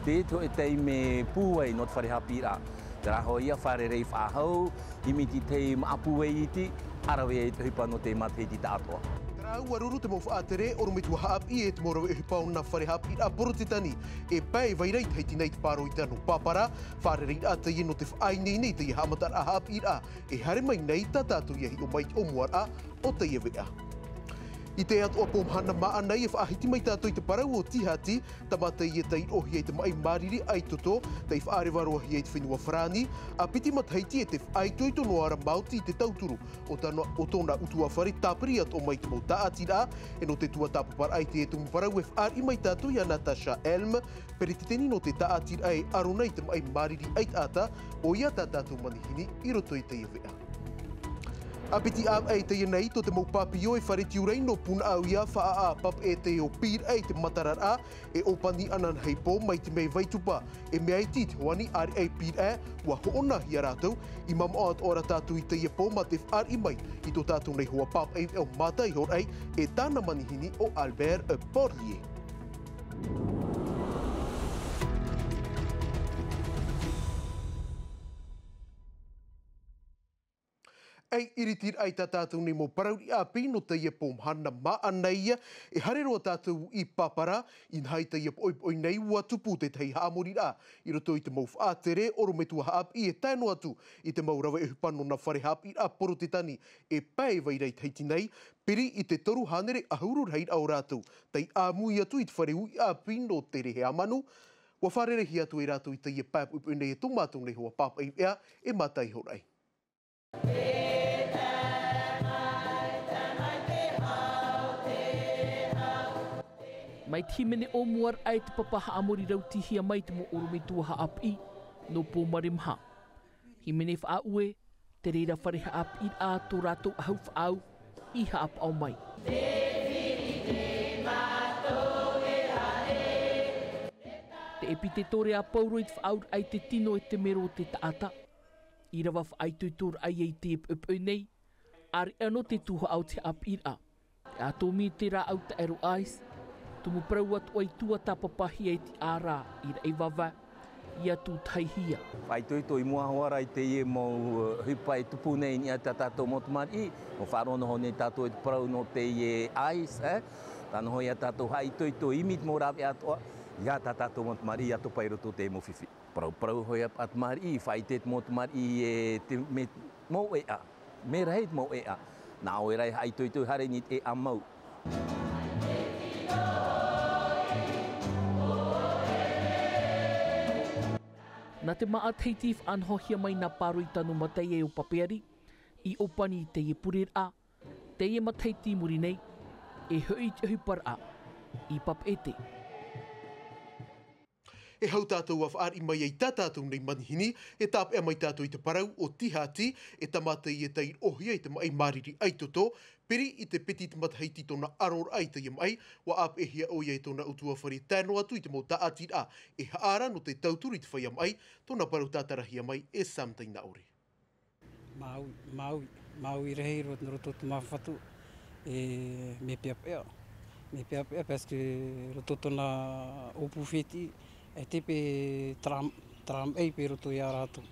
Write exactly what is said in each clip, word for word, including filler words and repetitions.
Te ʻite hoʻi e taime pūai nō te fare haʻapiʻiraʻa. Terā hoʻi ia fārerei faʻahou, ʻimi i te tahi māʻa pūai iti, ʻa rave ai te ʻohipa nō te matahiti tāʻatoʻa. Terā ua ruru te mau faʻatere, ʻorometua haʻapiʻi e te mau rave ʻohipa o nā fare haʻapiʻiraʻa Porotetani, e pae i vai ra i Tahiti nei te pāroita nō Papara, fārereiraʻa teie nō te faʻaineine i teie haʻamataraʻa haʻapiʻiraʻa, e haere mai nei tā tātou ia hiʻo mai i te ʻōmuaraʻa o teie veʻa. I teie atoʻa pō mahana māʻa nei e faʻahiti mai tātou i te parau o Tihati, tāmata ia tei roʻohia i te maʻi māriri ʻaitoto, tei faʻarevarevarohia i te fenua Farāni, ʻa piti matahiti e te faʻaitoito noa ra maoti i te tauturu o tana, o tōna ʻutuāfare tāpiri atoʻa mai te mau tāʻatiraʻa, e nō te tuatāpaparaʻa i teie tumu parau e fāriʻi mai tātou iā Natasha Elm, peretiteni nō te tāʻatiraʻa e ʻaro nei te maʻi māriri ʻaitaʻata, ʻoia tā tātou manihini i roto i teie veʻa. ʻA piti ʻāvaʻe i teie nei, tō te mau pāpio e fare tiurai nō Punaʻauia, faʻaʻā papeʻete o Pīraʻe i te matararaʻa, e ʻōpani ananahi pō mai te mea i Vaitupa, e mea iti i te hoani ʻāreʻa i Pīraʻe, ua hoʻonahia rātou, i mamaʻo atoʻa ra tātou i teie pō mā te fāriʻi mai i tō tātou nei hoa pāpaʻi veʻa o Mātaihoraʻai, e tāna manihini ʻo Albert Porlier. ʻEi, iritiraʻa i tā tātou nei mau parau riʻi ʻāpī nō teie pō mahana māʻa nei, e haere roa tātou i Papara, inaha i teie poʻipoʻi nei ua tupu te tahi haʻamoriraʻa i roto i te mau faʻatere ʻorometua haʻapiʻi e tae noa atu i te mau rave ʻohipa nō nā fare haʻapiʻiraʻa Porotetani e pae i vai ra i Tahiti nei, piri i te toru hānere ʻahuru rahiraʻa o rātou, tei ʻāmui atu i te fare uʻi ʻāpī nō Tereheamanu, ua fārereihia atu e rātou i teie pae poʻipoʻi nei e tō mātou nei hoa pāpaʻi veʻa e Mātaihoraʻai. Mai te hīmene ʻōmuaraʻa e te papa haʻamori rautihia mai te mau ʻorometua haʻapiʻi nō Pōmare Maha. Hīmene faʻaue, te reira fare haʻapiʻiraʻa tō rātou ʻahu faʻaau i haʻapaʻo mai. Te ʻepiteto a Pauro i te faʻaauraʻa i te tino e te mero o te taʻata, ʻīrava faʻaitoitoraʻa ia i te poʻipoʻi nei, ʻāreʻa nō te tuhaʻa o te haʻapiʻiraʻa. Te ʻātōmī te rāʻau taʻero ice, tumu parau atoʻa i tuatāpapahia e te ʻāra i Raʻivava, ia tūtahihia. Faʻaitoito i mua hoʻi ra i teie mau, uh, ʻohipa e tupu nei i niʻa i tā tātou mau tamariʻi, ʻua faʻaroʻo noa nei tātou i te parau nō teie ice, eh? Tae noa hoʻi ia tātou haʻaitoito, ʻimi i te mau rāveʻa atoʻa, ia tā tātou mau tamariʻi ʻia topa i roto i te mau fifi. Parauparau hoʻi ā tamariʻi, faʻaʻite te mau tamariʻi e te mea mau ʻēʻa, mea rahi te mau ʻēʻa. Nā ʻoe rā e haʻaitoito e haere i niʻa i te ʻēʻa mau. Nā te māʻa Tahiti i faʻanahohia mai nā Pāroita nō Mataiai o Papeari, i ʻōpani i teie pureraʻa, teie matahiti i muri nei, e hoʻi i te ʻohiparaʻa i Papeʻete. E hau tātou ʻa fāriʻi mai ai tā tātou nei manihini, e tāpeʻa mai tātou i te parau o Tihati, e tāmata ia tei roʻohia i te maʻi māriri ʻaitoto, piri i te piti matahiti tōna ʻaroraʻa i teie maʻi, ʻua ʻāpeʻehia ʻoia e tōna ʻutuāfare tae noa atu i te mau tāʻatiraʻa, e haʻaara nō te tauturu i te feiā maʻi, tōna parau tātarahia mai e Sam Tainaʻore. Māui, māui, māui rahi ro-, roto te māfatu, e, mea peʻapeʻa. Mea peʻapeʻa parce que roto tōna ʻōpū fētiʻi, e te pe tram-, tram ei pe roto iā rātou.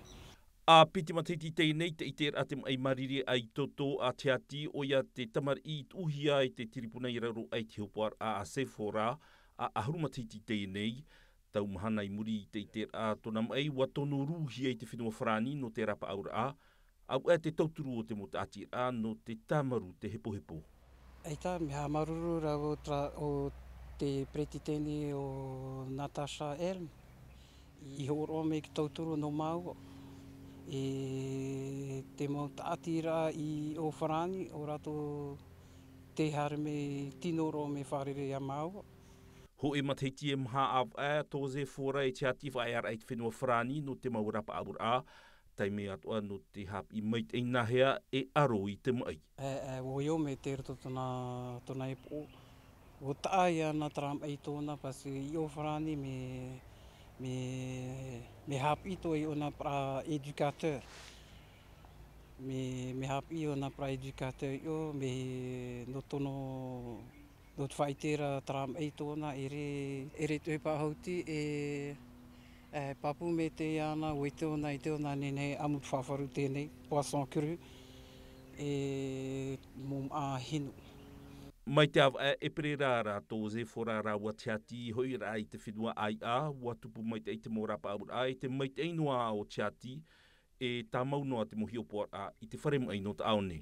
ʻA piti matahiti i teie nei, tē ʻiteraʻa te maʻi māriri ʻaitoto a Tihati, ʻoia te tamariʻi i tuʻuhia i te tiripuna i raro aʻe i te hopoʻaraʻa a Sephora, ʻa ʻahuru matahiti i teie nei, tau mahana i muri i te ʻiteraʻa tōna maʻi, ʻua tono rūhia i te fenua Farāni nō te rapaʻauraʻa, ʻaita e te tauturu o te mau tāʻatiraʻa nō te tāmarū te hepohepo. ʻAita, mea haʻamāuruuru ra ʻo tra-, ʻo te peretiteni ʻo Natasha Elm, i hōroʻa mai te tauturu nō māua, e te mau tāʻatiraʻa i ʻō Farāni, ʻo rātou tē haere mai tino roa mea fārerei iā māua. Hōʻē matahiti e maha ʻāvaʻe, tō Sephora e Tihati i faʻaearaʻa i te fenua Farāni nō te mau rapaʻauraʻa, taime atoʻa nō te haʻapiʻi maitaʻi nāhea e ʻaro i te maʻi. E, e, ʻoia mea tei roto tōna, tōna ipoʻo. ʻUa taʻa iāna tram ei tōna parce que i ʻō Farāni mea, mea, mea haʻapiʻi atoʻa i ʻōna parau éducateur. Mea, mea haʻapiʻi ʻōna parau éducateur i ʻō, mea nō tōna, nō te faʻaʻite ra tram ei tōna, ʻere, ʻere te ʻohipa hauti, e, E pāpū mai te ana, ua ʻite ʻōna, ʻite ʻōna, nehenehe ʻamu te faʻafaru tēnei, poisson cru, e mō maʻa hinu. Mai te ʻāvaʻe ʻēperēra rā, tō Zefora rāua Tiati, hoʻiraʻa i te fenua ʻāiʻa, ua tupu maitaʻi te mau rapaʻauraʻa, i te maitaʻi noa o Tiati, e tāmau noa te mau hiʻopoʻaraʻa i te fare maʻi nō Taʻaone.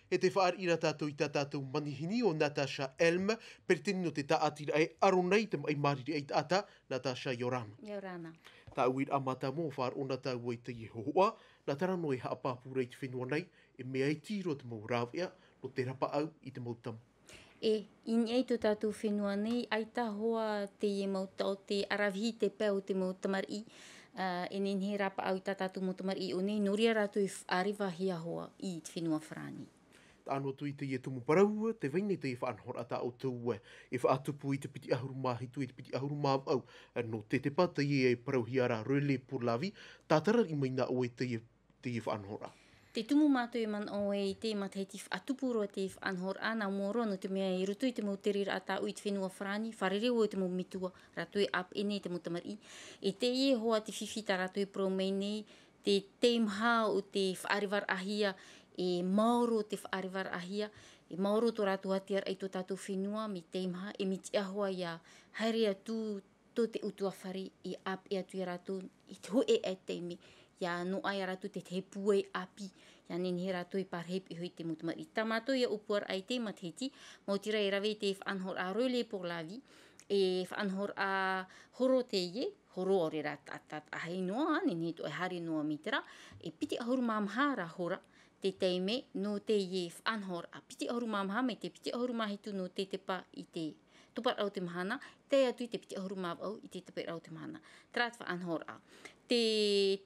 E te fāriʻi ra tātou i tā tātou manihini ʻo Natasha Elm, peretiteni nō te tāʻatiraʻa e aro nei te maʻi māririʻi taʻata, Natasha, ʻia ora na. ʻIa ora na. Tāʻu i rā mātāmua, faʻaroʻo na tāua i teie hōhoʻa, nā terā noa e haʻapāpū ra i te fenua nei, e mea iti roa te mau rāveʻa, nō te rapaʻau i te mau tama. E, i niʻa i tō tātou fenua nei, ʻaita hoʻi teie mau taʻo te aravihi te pae o te mau tamariʻi, ā, e nehenehe e rapaʻau i tā tātou mau tamariʻi i ʻō nei, nō reira rātou e faʻarevahia hoʻi i te fenua Farāni. Taʻa noa atu i teie tumu parau, tē vai nei teie faʻanahoraʻa tā ʻoutou e faʻatupu i te piti ʻahuru mā hitu, i te piti ʻahuru mā vaʻu, nō te tepa teie e parauhia ra Relais pour la Vie, tātarariʻi mai na ʻoe teie, teie faʻanahoraʻa. Tē tumu mātou e manaʻo ē i te matahiti faʻatupu roa te faʻanahoraʻa, nā mua roa nō te mea i roto i te mau tereraʻa tāʻu i te fenua Farāni, fārerei vau i te mau metua, rātou e ʻāpeʻe nei te mau tamariʻi. E teie hoʻi te fifi tā rātou e parau mai nei, te teimaha o te faʻarevaraʻahia, e maoro te faʻarevaraʻahia, e maoro tō rātou atiaraʻa i tō tātou fenua, mea teimaha, e mea tiʻa hoʻi ʻia haere atu tō te ʻutuāfare, e ʻāpeʻe atu ia rātou, i te hōʻē aʻe taime, ʻia noaʻa ia rātou te tahi pūai ʻāpī, ʻia nehenehe rātou e pārahi piʻi iho i te mau tamariʻi. Tā mātou ia ʻōpuaraʻa i te matahiti, maoti rā e rave i te faʻanahoraʻa Relais pour la Vie, e faʻanahoraʻa horo teie, horo ʻaore rā ta-, ta-, taʻahi noa, nehenehe atoʻa e haere noa mai terā, e piti ʻahuru mā maha ra hora, te taime nō teie faʻanahoraʻa, piti ʻahuru mā maha mai te piti ʻahuru mā hitu nō te tepa i te toparaʻa o te mahana, tae atu i te piti ʻahuru mā vaʻu i te toparaʻa o te mahana. Terā te faʻanahoraʻa. Te,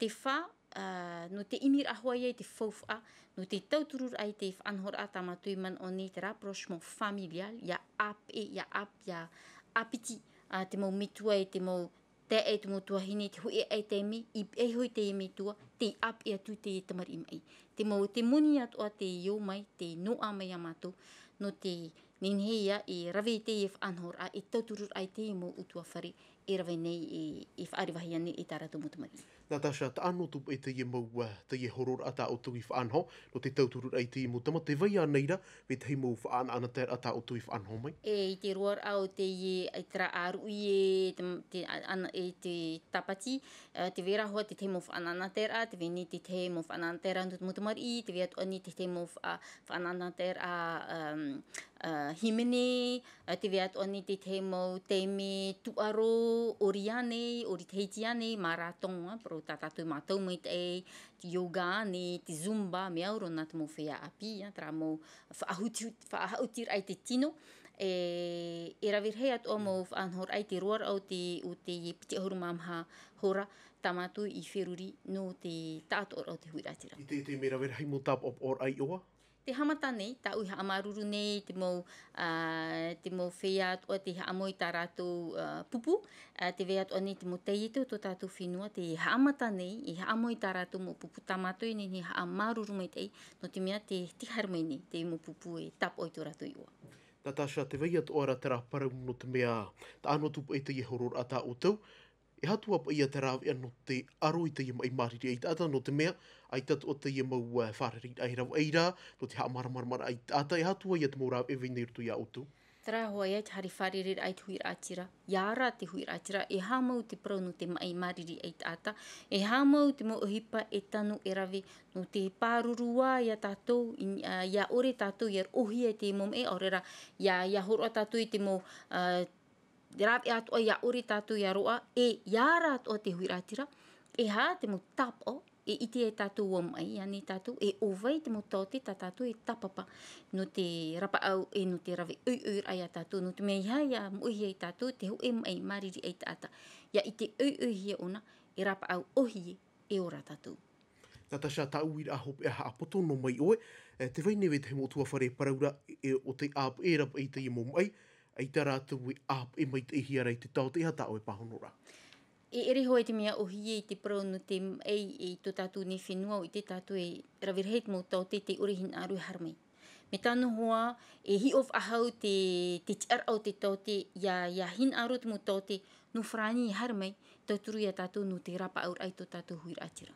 te fā, ā, nō te ʻimiraʻa hoʻi ia i te faufaʻa, nō te tautururaʻa i te faʻanahoraʻa tā mātou i manaʻo nei te rapprochement familial, ʻia ʻāpeʻe, ʻia ʻāp-, ʻia ʻāpiti, ā, te mau metua e te mau taeaʻe, te mau tuahine, te hōʻē aʻe taime, i piʻi iho i teie metua, tei ʻāpeʻe atu i teie tamariʻi maʻi. Te mau, te moni atoʻa tei ō mai, tei noaʻa mai ia mātou, nō te nehenehe ia e rave i teie faʻanahoraʻa, e tautururaʻa i teie mau ʻutuāfare, e rave nei e, e faʻarevahia nei e tā rātou mau tamariʻi. Natasha, taʻa noa atu paʻi teie mau, ā, teie hororaʻa tā ʻoutou i faʻanaho, nō te tautururaʻa i teie mau tama, tē vai ānei ra, vetahi mau faʻanahonahoraʻa tā ʻoutou i faʻanaho mai? E, i te roaraʻa o teie, i terā ʻāruʻi e te, te, a-, ana, e te tāpati, ā, tē vai ra hoʻi te tahi mau faʻanahonahoraʻa, tē vai nei te tahi mau faʻanahonahoraʻa nō te mau tamariʻi, tē vai atoʻa nei te tahi mau faʻa-, faʻanahonahoraʻa, um, ā, hīmene, ā, tē vai atoʻa nei te tahi mau taime tūʻaro, ʻori ānei, ʻori Tahiti ānei, marathon, ā, parau tā tātou mātau maitaʻi, te yoga ānei, te zumba, mea au roa nā te mau feiā ʻāpī, ā, terā mau faʻahuti-, faʻahaʻutiraʻa i te tino, e, e rave rahi atoʻa mau faʻanahoraʻa i te roaraʻa o te, o te piti ʻahuru mā maha hora, tā mātou i feruri nō te taʻatoʻaraʻa o te huiraʻatira. I te, te mea rave rahi mau tāpaʻopaʻoraʻa i ʻō ā? Tē haʻamata nei, tāʻu i haʻamāuruuru nei te mau, ā, te mau feiā atoʻa tei haʻamoe i tā rātou, ā, pupu, ā, tē vai atoʻa nei te mau taiete o tō tātou fenua, tei haʻamata nei, e haʻamoe i tā rātou mau pupu, tā mātou e nehenehe e haʻamāuruuru maitaʻi, nō te mea tē, tē haere mai nei te mau pupu e tāpaʻo i tō rātou iʻoa. Natasha, tē vai atoʻa ra terā parau nō te mea, taʻa noa atu paʻi teie hororaʻa tā ʻoutou, e aha atoʻa paʻi ia te rāveʻa nō te aro i teie maʻi māririʻi taʻata, nō te mea, ʻaita atoʻa teie mau, ā, fārereiraʻa e rave ra, nō te haʻamāramaramaraʻa i taʻata, e aha atoʻa ia te mau rāveʻa e vai nei i roto ia ʻoutou? Terā hoʻi ia te haere fārereiraʻa i te huiraʻatira, ʻia ara te huiraʻatira, e haʻamau te parau nō te maʻi māririʻi taʻata, e haʻamau te mau ʻohipa e tanu e rave, nō te pāruru ā ia tātou, i, ā, ʻia ʻore tātou ʻia roʻohia i te mau maʻi, ʻaore rā, ʻia, ʻia hōroʻa tātou i te mau, ā, rāveʻa atoʻa ʻia ʻore tātou ʻia roaʻa, e ʻia ara atoʻa te huiraʻatira, e aha te mau tāpaʻo, e ʻite ai tātou ʻua maʻi ānei tātou, e ʻo vai te mau taote tā tātou e tāpapa, nō te rapaʻau e nō te rave ʻoiʻoiraʻa ia tātou, nō te mea ʻeiaha ʻia moʻehia ia tātou te hōʻē maʻi māririʻi taʻata, ʻia ʻite ʻoiʻoihia ʻōna, e rapaʻau ʻōhie, e ora tātou. Natasha, tāʻu uiraʻa hopeʻa haʻapoto noa mai ʻoe, e, tē vai nei vetahi mau ʻutuāfare e parau ra, e, ʻo tei ʻāpeʻe ra paʻi i teie mau maʻi, ʻaita rātou e ʻāpeʻe maitaʻihia ra i te taote, e aha tā ʻoe pāhonoraʻa? E ʻere hoʻi te mea ʻōhie i te parau nō te maʻi i tō tātou nei fenua, ʻua ʻite tātou e rave rahi te mau taote tei ʻore hinaʻaro e haere mai. Mea tano hoʻi, e hiʻo faʻahou te, te tiʻaraʻa o te taote, ʻia, ʻia hinaʻaro te mau taote, Nō Farāni e haere mai, tauturu ia tātou nō te rapaʻauraʻa i tō tātou huiraʻatira.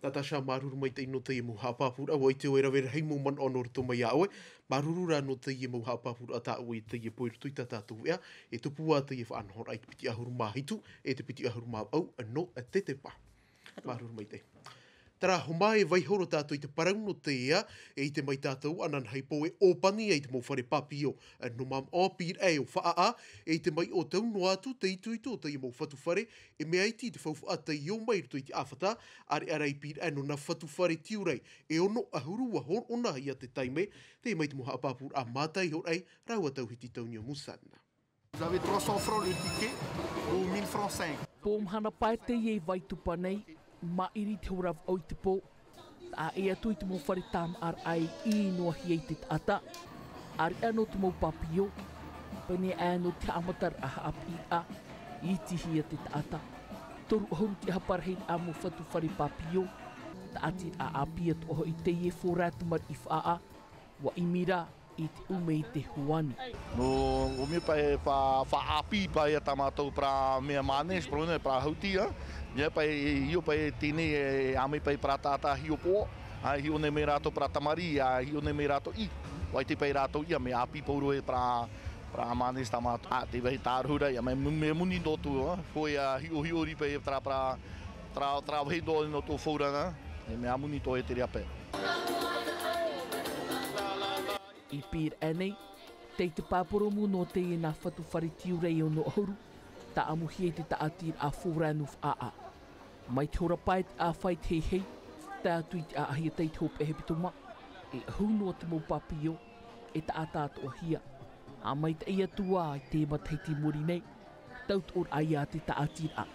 Natasha, māuruuru maitaʻi nō teie mau haʻapāpūraʻa, ʻua ʻite au e rave rahi mau manaʻo nō roto mai iā ʻoe, māuruuru rā nō teie mau haʻapāpūraʻa tā ʻoe i teie pō i roto i tā tātou veʻa, e tupu ā teie faʻanahoraʻa i te piti ʻahuru mā hitu, e te piti ʻahuru mā vaʻu, nō te tepa. Māuruuru maitaʻi. Terā, hōmā e vaiiho ra tātou i te parau nō te ea, e ʻite mai tātou ananahi pō e ʻōpani ai te mau fare pāpio, nō Māmaʻo, Pīraʻe ʻo Faʻaʻā, e ʻite mai ʻo tau noa atu te itoito o teie mau fatu fare, e mea iti i te faufaʻa taiō mai roto i te ʻāfata, ʻāreʻa rā i Pīraʻe nō nā fatu fare Tiurai, e ono ʻahuru ʻua hōroʻahia te taime, teie mai te mau haʻapāpūraʻa mātāihoraʻa, rāua Tauhiti Taunio Musana. Vous avez trois cents francs le ticket ou mille francs cinq. Pō mahana pae teie i Vaitupa nei, maʻiri te hora vaʻu i te pō. Taʻa ʻē atu i te mau fare tāmāʻaraʻa i ʻī noa hia i te taʻata. ʻĀreʻa nō te mau pāpio, pēneiaʻe nō te haʻamataraʻa haʻapiʻiraʻa, i itihia te taʻata. Toru ʻahuru te ʻāparahi mau fatu fare pāpio, taʻatiraʻa ʻāpī atoʻa hoʻi teie fōrā tamariʻi Faʻaʻā, ʻua ʻimi ra i te ʻume i te hoani. Nō, ʻo mea paʻi, pa, faʻaʻāpī paʻi ia tā mātou parau mea māne, parau nei, parau hauti, ā. Mea paʻi, ʻio paʻi, teie nei, e, ʻāmui paʻi parau taʻata hiʻopoʻa, ā, hiʻo nei mai rātou parau tamariʻi, ā, hiʻo nei mai rātou ʻī. ʻUa ʻite paʻi rātou ia mea ʻāpī pauroa e parau, parau māne tā mātou. Ā, te vāhi tāruhuraʻa ia, mea mu-, mea moni tō tū, ā. Hoi, ā, hiʻohiʻo riʻi paʻi parau, parau, parau, parau vāhi tō nō tō fōrā, ā. E mea moni tō e te reira paʻi. I Pīraʻe nei, tei te pāporomu nō teie nā fatu fare Tiurai e ono ʻahuru, tāʻamuhia i te taʻatiraʻa fōrā nō Faʻaʻā. Mai te hora pae te ʻāfa i te heihei, tae atu i te ʻāʻahi atu i te hopeʻa hepetoma, e ʻahu noa te mau pāpio, e taʻata atoʻahia. ʻA maitaʻi atu ā i te matahiti i muri nei, tautoʻoraʻa ia te taʻatiraʻa.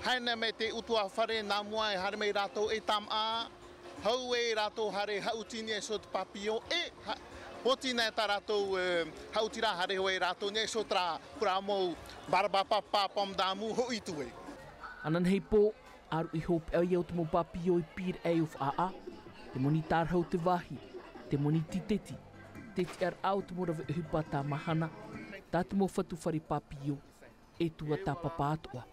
Haere mai te ʻutuāfare nā mua e haere mai rātou e tāmāʻa, hau e rātou haere haʻuti nei e so te pāpio, e ha-, pōti nei tā rātou, e, haʻutiraʻa haere hoʻi rātou nei e so terā, terā mau barabapa, pam damu, hoʻi atu ai. Ananahi pō, ʻāruʻi hopeʻa ia o te mau pāpio i Pīraʻe ʻo Faʻaʻā, te moni tārahu te vāhi, te moni tīteti, te tiʻaraʻa o te mau rave ʻohipa tā mahana, tā te mau fatu fare pāpio, e tuatāpapa atoʻa.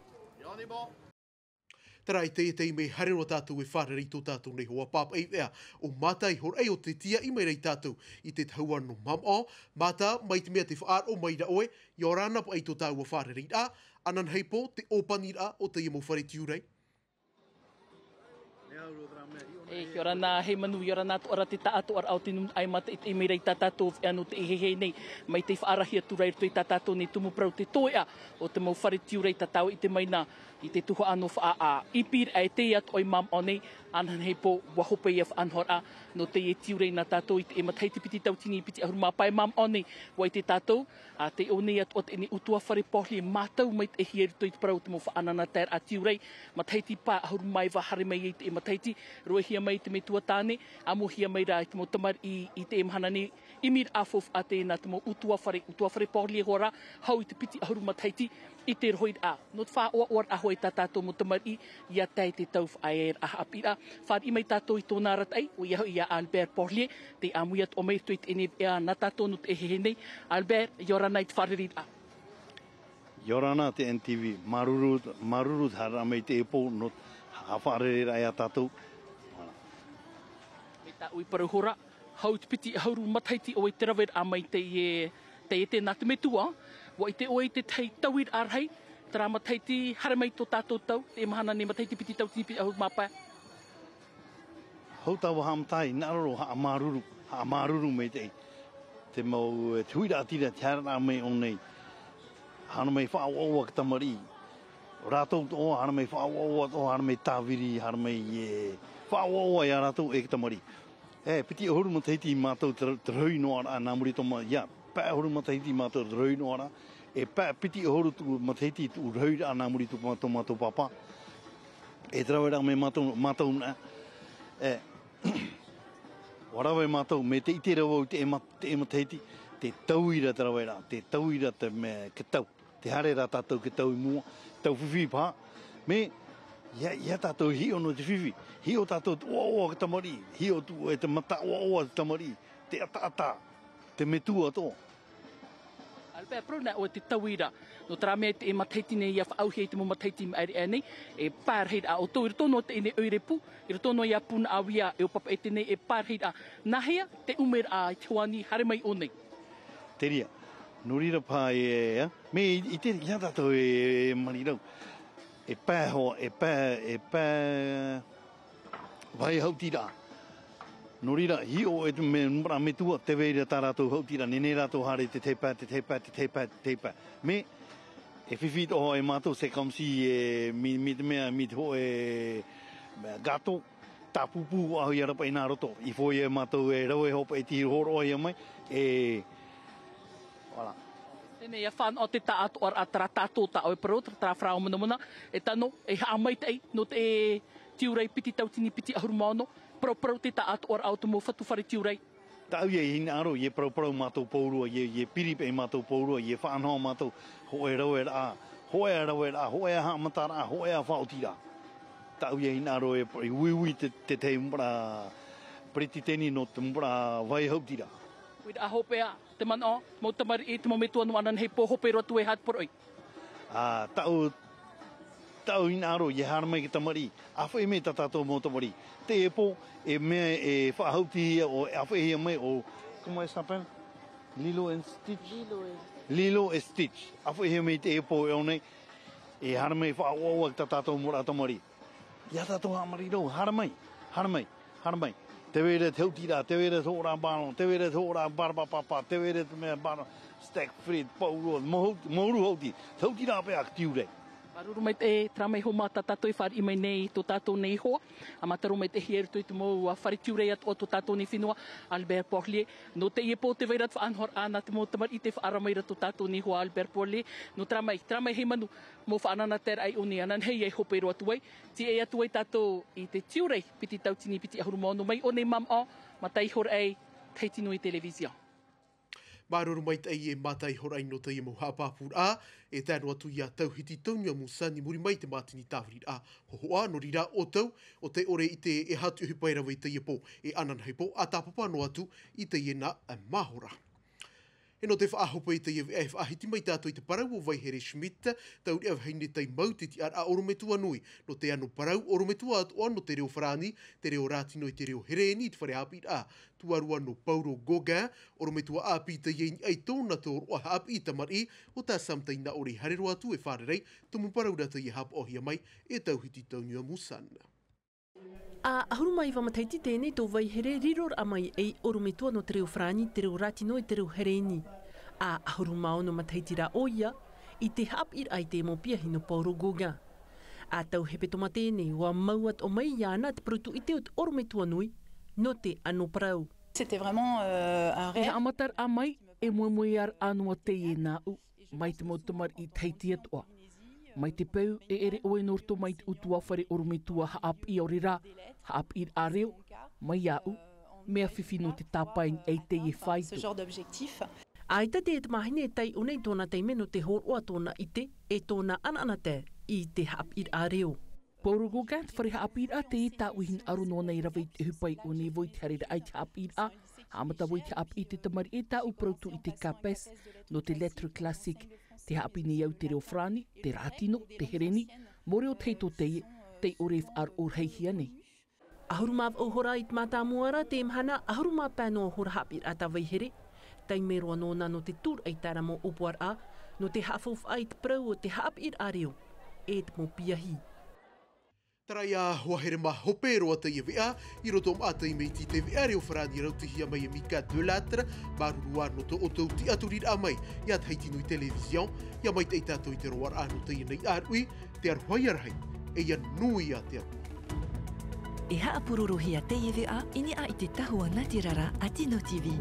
Terā, i teie taime haere roa tātou e fārerei i tō tātou nei hoa pāpaʻi veʻa ʻo Mātāihoraʻa ʻo tē tīaʻi mai ra ia tātou i te tahua nō Māmaʻo. Mātā, mai te mea tē faʻaroʻo mai ra ʻoe, ʻia ora na paʻi tō tāua fārereiraʻa, ananahi pō te ʻōpaniraʻa o teie mau fare Tiurai. E, ʻia ora na Heimanu, ʻia ora na atoʻa ra te taʻatoʻaraʻa o te nūnaʻa e mātaʻitaʻi mai ra i tā tātou veʻa nō teie hehē nei, mai tei faʻarahi atu ra i roto i tā tātou nei tumu parau te toeʻa o te mau fare Tiurai tātou i ʻite mai na i te tuhaʻa nō Faʻaʻā i Pīraʻe, e teie atoʻa i Māmaʻo nei, ananahi pō, ʻua hope ia faʻanahoraʻa nō teie Tiurai nā tātou i te matahiti piti tauatini piti ʻahuru mā pae Māmaʻo nei, ʻua ʻite tātou, ā, tei ʻō nei atoʻa teie nei ʻutuāfare Paul e mātau maitaʻihia i roto i te parau o te mau faʻanahoraʻa Tiurai, matahiti pae ʻahuru mā iva haere mai ai i teie matahiti, roʻohia mai te metua tāne, ʻāmuhia mai rā i te mau tamariʻi i teie mahana nei, ʻimiraʻa faufaʻa teie nā te mau ʻutuāfare, ʻutuāfare Paul e hora, hau i te piti ʻahuru matahiti, i te rohiraʻa, nō te faʻaʻoaʻoaraʻa hoʻi tā tātou mau tamariʻi, ʻia tae i te tau faʻaearaʻa haʻapiʻiraʻa. Fāriʻi mai tātou i tōna arataʻi, ʻoia hoʻi ia Albert Porlier, tei ʻāmui atoʻa mai i roto i teie nei veʻa nā tātou nō teie hehē nei. Albert, ʻia ora na i te fārereiraʻa. ʻIa ora na te N T V, māuruuru, māuruuru te haereraʻa mai i teie pō, nō te haʻafārereiraʻa ia tātou. Mai tāʻu i parau hora, hau i te piti ʻahuru matahiti ʻoe i te raveraʻa mai teie, teie tē nā te metua, ʻua ʻite ʻoe i te tahi tauiraʻa rahi, terā matahiti haere mai tō tātou tau, teie mahana nei matahiti piti tauatini piti ʻahuru mā pae. Hau tāua haʻamata, hinaʻaro roa, haʻamāuruuru, haʻamāuruuru maitaʻi. Te mau, e, te huiraʻatira, te haereraʻa mai ʻō nei. Haere mai faʻaʻoaʻoa te tamariʻi. Rātou atoʻa, haere mai faʻaʻoaʻoa atoʻa, haere mai tāviri, haere mai, e, faʻaʻoaʻoa ia rātou e te tamariʻi. E, piti ʻahuru matahiti mātou te, te rahi noa ra, nā muri tō mā-, ia, pae ʻahuru matahiti mātou te rahi noa ra, e pae piti ʻahuru tuʻu matahiti tuʻu rahi ra, nā muri tō mā-, tō mātou pāpā. E te raveraʻa mai mātou, mātou nā, e, ʻua rave mātou, mai te ʻite ra vau i te ʻē ma-, te ʻē matahiti, te tauira te raveraʻa, te tauira te mea, te tau. Te haere ra tātou te tau i mua, tau fifi paha. Mea, ia, ia tātou hiʻo nō te fifi. Hiʻo tātou te ʻoaʻoa te tamariʻi. Hiʻo atu e te mata ʻoaʻoa te tamariʻi. Te ʻataʻata. Te metua atoʻa. Pea parau nā ʻoe te tauira. Nō terā mea i teie matahiti nei ia faʻaauhia i te mau matahiti i maʻiri aʻe nei, e pārahi rā ʻoutou i roto noa teie nei ʻoire pū, i roto noa ia Punaʻauia e ʻo Papeʻete nei e pārahi rā. Nāhea te ʻumeraʻa i te hoani haere mai ʻō nei? Te reira, nō reira paha e, e, mea i, i te, ia tātou e, e marirau. E pae hoa, e pae, e pae, vāhi haʻutiraʻa. Nō reira, hiʻo e te me-, mea metua, tē vai ra tā rātou haʻutiraʻa, nehenehe rātou haere te tahi pae, te tahi pae, te tahi pae, te tahi pae. Mea, e fifi atoʻa e mātou, c'est comme si, e, mai, mai te mea, mai te hōʻē, mea, gâteau, tāpūpū, ʻaʻahu ia rapa i nā roto. I fō ia e mātou e rave hopeʻa i te hōroʻahia mai, e, voilà. Teie nei, ia fānaʻo te taʻatoʻaraʻa, terā tātou, tā ʻoe parau, terā, terā farao monamona, e tano, e haʻamaitaʻi, nō te Tiurai piti tautini piti ʻahuru mā ono, parauparau te taʻatoʻaraʻa o te mau fatu fare Tiurai. Tāʻu ia e hinaʻaro, ʻia parauparau mātou pauroa, ʻia, ʻia piri paʻi mātou pauroa, ʻia faʻanaho mātou, hōʻē raveraʻa, hōʻē raveraʻa, hōʻē haʻamataraʻa, hōʻē faʻaotiraʻa. Tāʻu ia e hinaʻaro e, e uiui te, te tahi mea peretiteni nō te mea vāhi haʻutiraʻa. Uiraʻa hopeʻa, te manaʻo, mau tamariʻi, te mau metua nō ananahi pō, hope roa atu e haʻaporoʻi. Ā, tāʻu, tāʻu hinaʻaro, ʻia haere mai te tamariʻi, ʻāfaʻi mai tā tātou mau tamariʻi. Teie pō, e mea e faʻahautihia ʻo, e ʻāfaʻihia mai ʻo, comment elle s'appelle? Lilo and Stitch? Lilo and Lilo and Stitch. ʻĀfaʻihia mai teie pō e ʻō nei, e haere mai faʻaʻoaʻoa tā tātou mau tamariʻi. ʻIa tātou haʻamarirau, haere mai, haere mai, haere mai. Tē vai ra te haʻutiraʻa, tē vai ra te hōroʻa ballon, tē vai ra te hōroʻa barapapapa, tē vai ra te mea ballon, steak frites, pauroa, mau hau-, mau huru haʻuti, te haʻutiraʻa paʻi a Tiurai. Māuruuru maitaʻi, terā mai hoʻi tā tātou e fāriʻi mai nei, tō tātou nei hoa, ʻa mātaro maitaʻi i roto i te mau, ā, fare Tiurai atoʻa tō tātou nei fenua, Albert Porlier. Nō teie pō tē vai ra te faʻanahoraʻa nā te mau tamariʻi tē faʻaara mai ra tō tātou nei hoa Albert Porlier. Nō terā mai, terā mai hei manu, mau faʻanahoraʻa i ʻō nei, ananahi e hope roa atu ai, Tiʻa atu ai tātou i te Tiurai piti tautini piti ʻahuru mā ono mai ʻō nei māmā, Mataʻi Horaʻai, Tahiti Nui Television. Māuruuru maitaʻi e Mataʻi Horaʻai nō teie mau haʻapāpūraʻa, e tae noa atu ia Tauhiti Tauniua Musani i muri mai i te mātini tāviriraʻa hōhoʻa, nō reira ʻoutou, ʻo tē ʻore i te, e aha atu i ʻohipa e rave i teie pō, e ananahi pō, ʻa tāpapa noa atu i teie nā, ā, mahora. E nō te faʻahope i teie veʻa e faʻahiti mai tātou i te parau o Vaihere Schmidt, taureʻa vahine tei mau te tiʻaraʻa ʻorometua nui, nō te ano parau ʻorometua atoʻa nō te reo Farāni, te reo Rātino e te reo Herēni i te fare haʻapiʻiraʻa tuarua nō Pauro Gauguin, ʻorometua ʻāpī teie i niʻa i tōna tōroʻa haʻapiʻi tamariʻi, ʻo tā Sam Taina ʻore i haere roa atu e fārerei, tumu parau ra teie e haʻapaʻohia mai e Tauhiti Tauniua Musani. ʻA ʻahuru mā iva matahiti teie nei tō Vaihere riroraʻa mai ei ʻorometua nō te reo Farāni, te reo Rātino e te reo Herēni. ʻA ʻahuru mā ono matahiti rā ʻoia, i te haʻapiʻiraʻa i te mau piahi nō Pauro Gauguin. ʻA tau hepetoma teie nei, ʻua mau atoʻa mai iāna te parau tūʻite o te ʻorometua nui, nō te ano parau. C'était vraiment, euh, un rêve. E haʻamataraʻa mai, e moemoeā noa teie nāʻu, mai te mau tamariʻi Tahiti atoʻa. Mai te peu, e ʻere ʻoe nō roto mai te ʻutuāfare ʻorometua haʻapiʻi ʻaore rā, haʻapiʻiraʻa reo, mai iāʻu, mea fifi nō te tāpae i teie fāito. Ce genre d'objectif. ʻAita te tamahine e taiʻo nei tōna taime nō te hōroʻa tōna ʻite, e tōna ʻanaʻanatae i te haʻapiʻiraʻa reo. Pauro Gauguin, te fare haʻapiʻiraʻa teie tāʻu i hinaʻaro noa nei e rave i te ʻohipa i ʻō nei vau i te haereraʻa i te haʻapiʻiraʻa, haʻamata vau i te haʻapiʻi i te tamariʻi e tāʻu parau tūʻite CAPES, nō te lettres classiques, tē haʻapiʻi nei au te reo Farāni, te Rātino, te Herēni, mau reo Tahiti teie, tei ʻore e faʻaroʻo rahihia nei. ʻAhuru mā vaʻu hora i te mātāmua ra, teie mahana, ʻahuru mā pae noa hora haʻapiʻiraʻa tā Vaihere. Taime roa nōna nō te tūraʻi i terā mau ʻōpuaraʻa, nō te haʻafaufaʻa i te parau o te haʻapiʻiraʻa reo, e te mau piahi. Terā ia, ʻua haere mā hope roa teie veʻa, i roto maʻa taime iti i te veʻa reo Farāni rautihia mai e Mika Delâtre, māuruuru ā nō tō ʻoutou tiʻaturiraʻa mai, ia Tahiti Nui Television, ia maitaʻi tātou i te roaraʻa nō teie nei ʻāruʻi, te aroha ia rahi, e ia nui ā te aroha. E haʻapurorohia teie veʻa i niʻa i te tahua nātirara a Tino TV.